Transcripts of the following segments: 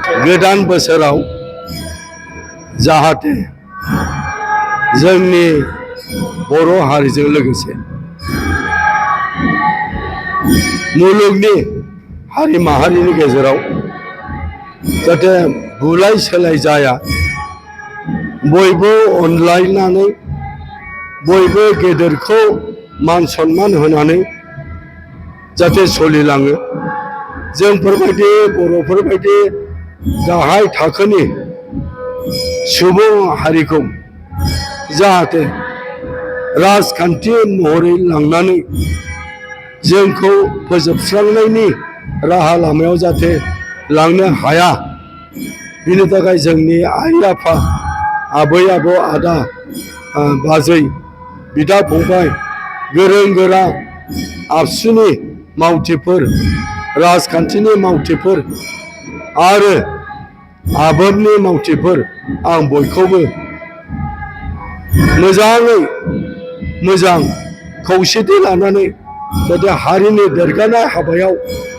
गोदान बोसोराव जाहाथे जोंनि बर' हारिजों लोगोसे मुलुगनि हारि माहारिनि गेजेराव जाहाथे बुलाय सोलाय जाया बयबो अनलायनानै बयबो गेदेरखौ मान सन्मान होनानै जाहाथे सोलिलाङो जोंफोरबायदि बर'फोरबायदि गाहाय थाखोनि सुबुं हारिखौ जाहाथे राजखान्थि महरै लांनानै जोंखौ फोजोबस्रांनायनि राहा लामायाव जाहाथे लांनो हाया बिनि थाखाय जोंनि आइ आफा आबै आबौ आदा बाजै बिदा फंबाय गोरों गोरा आबसुनि मावथिफोर राजखान्थिनि मावथिफोर आरो आबादनि मावथिफोर आं बयखौबो मोजाङै मोजां खौसेथि लानानै जाहाथे हारिनि देरगानाय हाबायाव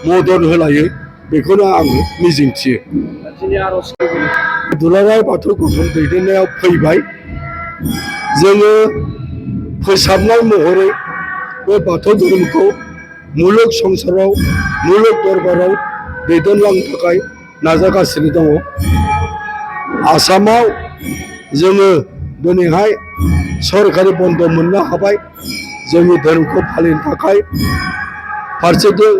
मदद होलायो बेखौनो आङो मिजिंथियो। दुलाराय बाथौ गौथुम दैदेननायाव फैबाय जोङो फोसाबनाय महरै बे बाथौ धोरोमखौ मुलुग संसाराव मुलुग दरबाराव दैदेनलांनो थाखाय नाजागासिनो दङ। आसामाव जोङो दिनैहाय सरकारि बन्द मोननो हाबाय जोंनि धोरोमखौ फालिनो थाखाय फारसेथिं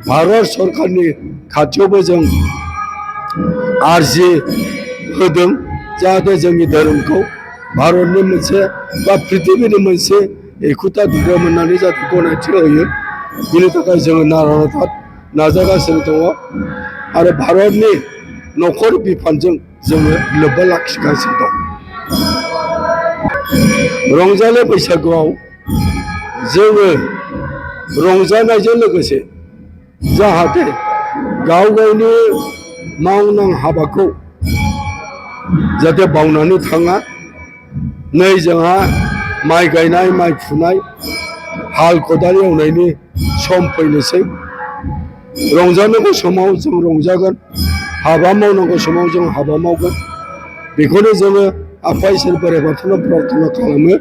भारत सरकारनि खाथियावबो जों आरजि होदों जाहाथे जोंनि धोरोमखौ भारतनि मोनसे बा पृथिबिनि मोनसे एखुथा धोरोम होननानै जाहाथे गनायथि होयो बिनि थाखाय जोङो नारा नाजागासिनो दङ आरो भारतनि नखर बिफानजों जोङो लोब्बा लाखिगासिनो दं। रंजालि बैसागुआव जोङो रंजानायजों लोगोसे जाहाथे गाव गावनि मावनां हाबाखौ जाहाथे बावनानै थाङा नै जोंहा माइ गायनाय माइ फुनाय हाल खदाल एवनायनि सम फैनोसै रंजानांगौ समाव जों रंजागोन हाबा मावनांगौ समाव जों हाबा मावगोन बेखौनो जोङो आफा इसोर बोराइ बाथौनाव प्रार्थना खालामो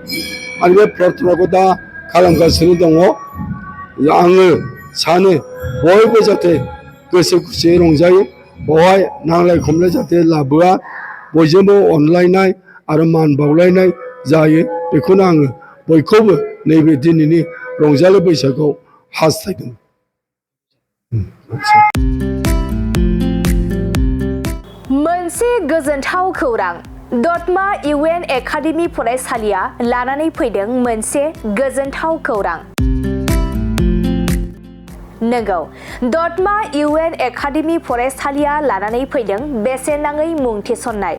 आरो बे प्रार्थनाखौ दा खालामगासिनो दङ। आङो सानो बयबो जाहाथे गोसो खुसियै रंजायो बेवहाय नांलाय खमलाय जाहाथे लाबोआ बयजोंबो अनलायनाय आरो मान बावलायनाय जायो बेखौनो आङो बयखौबो नैबे दिनैनि रंजालि बैसागुआव हास्थायदों। मोनसे गोजोनथाव खौरां दतमा इउएन एकाडेमि फरायसालिया लानानै फैदों मोनसे गोजोनथाव खौरां। नंगौ दतमा इउएन एकाडेमि फरायसालिया लानानै फैदों बेसेन नाङै मुं थिसननाय।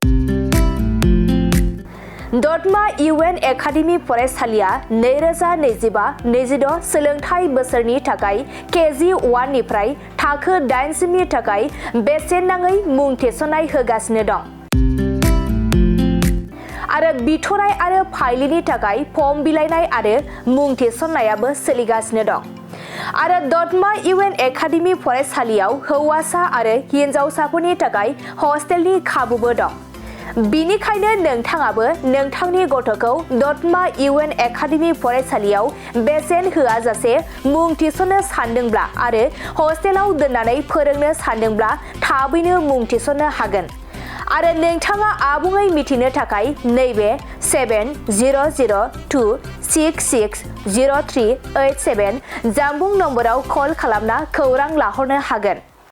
दतमा इउएन एकाडेमि फरायसालिया 2025-26 सोलोंथाइ बोसोरनि थाखाय केजि 1 निफ्राय थाखो 8 सिमनि थाखाय बेसेन नाङै मुं थिसननाय होगासिनो दं आरो बिथराय आरो फाइलिनि थाखाय फर्म बिलाइनाय आरो मुं थिसननायाबो सोलिगासिनो दं आरो दतमा इउएन एकाडेमि फरायसालियाव हौवासा आरो हिनजावसाफोरनि थाखाय हस्टेलनि खाबुबो दं। बिनिखायनो नोंथाङाबो नोंथांनि गथ'खौ दतमा इउएन एकाडेमि फरायसालियाव बेसेन होआजासे मुं थिसननो सानदोंब्ला आरो हस्टेलाव दोननानै फोरोंनो सानदोंब्ला थाबैनो मुं थिसननो हागोन आरो नोंथाङा आबुङै मिथिनो थाखाय नैबे 7002660387 जानबुं नम्बराव कल खालामना खौरां लाहरनो हागोन।